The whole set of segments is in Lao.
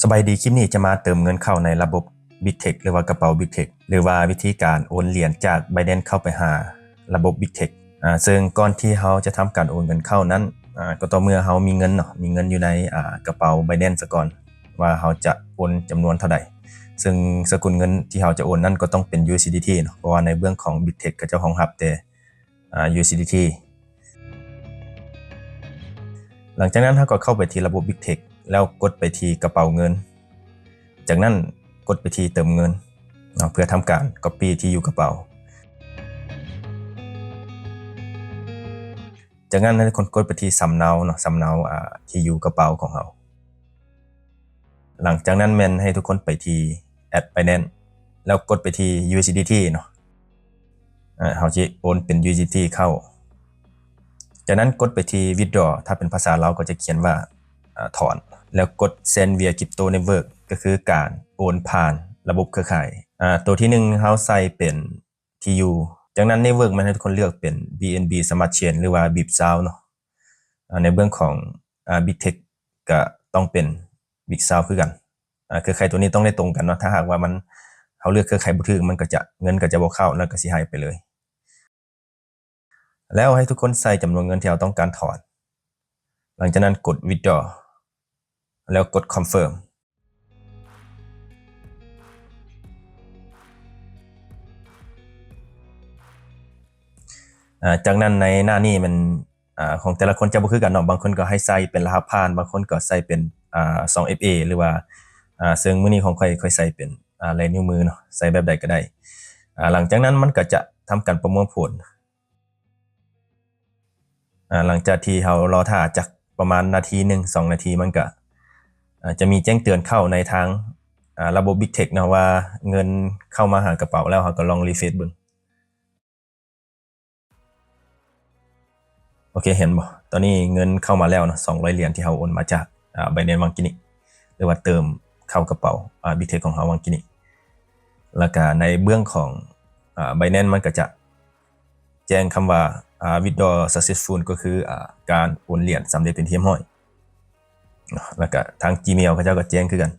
ສະບາຍດີ, ຄລິບນີ້ຈະມາເຕີມເງິນເຂົ້າໃນລະບົບ Bittrex ຫຼືວ່າກະເປົາ Bittrex ຫຼືວ່າວິທີການໂອນຫຼຽນຈາກ Binance ເຂົ້າໄປຫາລະບົບ Bittrex. ອ່າ ເຊິ່ງກ່ອນທີ່ເຮົາຈະທຳການໂອນເງິນເຂົ້ານັ້ນ ອ່າ ກໍຕໍ່ເມື່ອເຮົາມີເງິນເນາະ, ມີເງິນຢູ່ໃນ ອ່າ ກະເປົາ Binance ສາກ່ອນ ວ່າເຮົາຈະໂອນຈຳນວນເທົ່າໃດ. ເຊິ່ງສະກຸນເງິນທີ່ເຮົາຈະໂອນນັ້ນກໍຕ້ອງເປັນ USDT ເນາະ, ເພາະວ່າໃນເບື້ອງຂອງ Bittrex ເຂົາເຈົ້າຮອງຮັບແຕ່ ອ່າ USDT. ຫຼັງຈາກນັ້ນເຮົາກໍເຂົ້າໄປທີ່ລະບົບ Bittrex ແລ້ວກົດໄປທີ່ກະເປົາເງິນ. ຈາກນັ້ນກົດໄປທີ່ເຕີມເງິນເນາະ ເພື່ອທຳການ copy ທີ່ຢູ່ກະເປົາ. ຈາກນັ້ນໃຫ້ທຸກຄົນກົດໄປທີ່ສຳເນົາເນາະ, ສຳເນົາ ອ່າ ທີ່ຢູ່ກະເປົາຂອງເຮົາ. ຫຼັງຈາກນັ້ນແມ່ນໃຫ້ທຸກຄົນໄປທີ່ Add Binance ແລ້ວກົດໄປທີ່ USDT ເນາະ. ອ່າ ເຮົາຈະໂອນເປັນ USDT ເຂົ້າ. ຈາກນັ້ນກົດໄປທີ່ Withdraw, ຖ້າເປັນພາສາລາວກໍຈະຂຽນວ່າ ອ່າ ຖອນ, ແລ້ວກົດ Send via Crypto Network ກໍຄືການໂອນຜ່ານລະບົບເຄືອຂ່າຍ. ອ່າ ໂຕທີໜຶ່ງເຮົາໃສ່ເປັນ TU. ຈາກນັ້ນ Network ມັນໃຫ້ທຸກຄົນເລືອກເປັນ BNB Smart Chain ຫຼືວ່າ BitSwap ເນາະ. ອ່າ ໃນເບື້ອງຂອງ ອ່າ Bittrex ກໍຕ້ອງເປັນ BitSwap ຄືກັນ. ອ່າ ເຄືອຂ່າຍໂຕນີ້ຕ້ອງໄດ້ຕົງກັນເນາະ, ຖ້າຫາກວ່າມັນ ເຮົາເລືອກເຄືອຂ່າຍບໍ່ຖືກ ມັນກໍຈະ ເງິນກໍຈະບໍ່ເຂົ້າ ແລ້ວກໍຊິຫາຍໄປເລີຍ. ແລ້ວໃຫ້ທຸກຄົນໃສ່ຈຳນວນເງິນທີ່ເຮົາຕ້ອງການຖອນ. ຫຼັງຈາກນັ້ນກົດ Withdraw ແລ້ວກົດ Confirm. ອ່າ ຈາກນັ້ນໃນໜ້ານີ້ມັນ ອ່າ ຂອງແຕ່ລະຄົນຈະບໍ່ຄືກັນເນາະ, ບາງຄົນກໍໃຫ້ໃສ່ເປັນລະຫັດຜ່ານ, ບາງຄົນກໍໃສ່ເປັນ ອ່າ ສອງ ເອັຟ ເອ ຫຼືວ່າ ອ່າ ເຊິ່ງມື້ນີ້ຂອງຂ້ອຍ ຂ້ອຍໃສ່ເປັນ ອ່າ ລາຍນິ້ວມືເນາະ, ໃສ່ແບບໃດກໍໄດ້. ອ່າ ຫຼັງຈາກນັ້ນມັນກໍຈະທຳການປະມວນຜົນ. ອ່າ ຫຼັງຈາກທີ່ເຮົາລໍຖ້າຈັກປະມານນາທີໜຶ່ງ ສອງນາທີ ມັນກະ ອ່າ ຈະມີແຈ້ງເຕືອນເຂົ້າໃນທາງ ອ່າ ລະບົບ Bittrex ເນາະ ວ່າເງິນເຂົ້າມາຫາກະເປົາແລ້ວ. ເຮົາກໍລອງ refresh ເບິ່ງ. ໂອເຄ ເຫັນບໍ່? ຕອນນີ້ເງິນເຂົ້າມາແລ້ວເນາະ, ສອງຮ້ອຍຫຼຽນທີ່ເຮົາໂອນມາຈາກ ອ່າ Binance ວັງກີ້ນີ້ ຫຼືວ່າເຕີມເຂົ້າກະເປົາ ອ່າ Bittrex ຂອງເຮົາວັງກີ້ນີ້. ແລ້ວກະໃນເບື້ອງຂອງ ອ່າ Binance ມັນກໍຈະ ແຈ້ງຄຳວ່າ ອ່າ withdraw successful ກໍຄື ອ່າ ການໂອນຫຼຽນສຳເລັດເປັນທີ່ຮຽບຮ້ອຍເນາະ, ແລ້ວກະທາງ Gmail ເຂົາເຈົ້າກໍແຈ້ງຄືກັນ.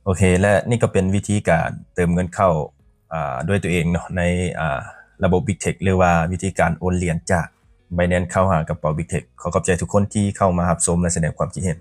ໂອເຄ ແລະ ນີ້ກໍເປັນວິທີການເຕີມເງິນເຂົ້າ ອ່າ ດ້ວຍຕົວເອງເນາະ ໃນ ອ່າ ລະບົບ Bittrex ຫຼືວ່າວິທີການໂອນຫຼຽນຈາກ Binance ເຂົ້າຫາກະເປົາ Bittrex. ຂໍຂອບໃຈທຸກຄົນທີ່ເຂົ້າມາຮັບຊົມ ແລະ ສະແດງຄວາມຄິດເຫັນ.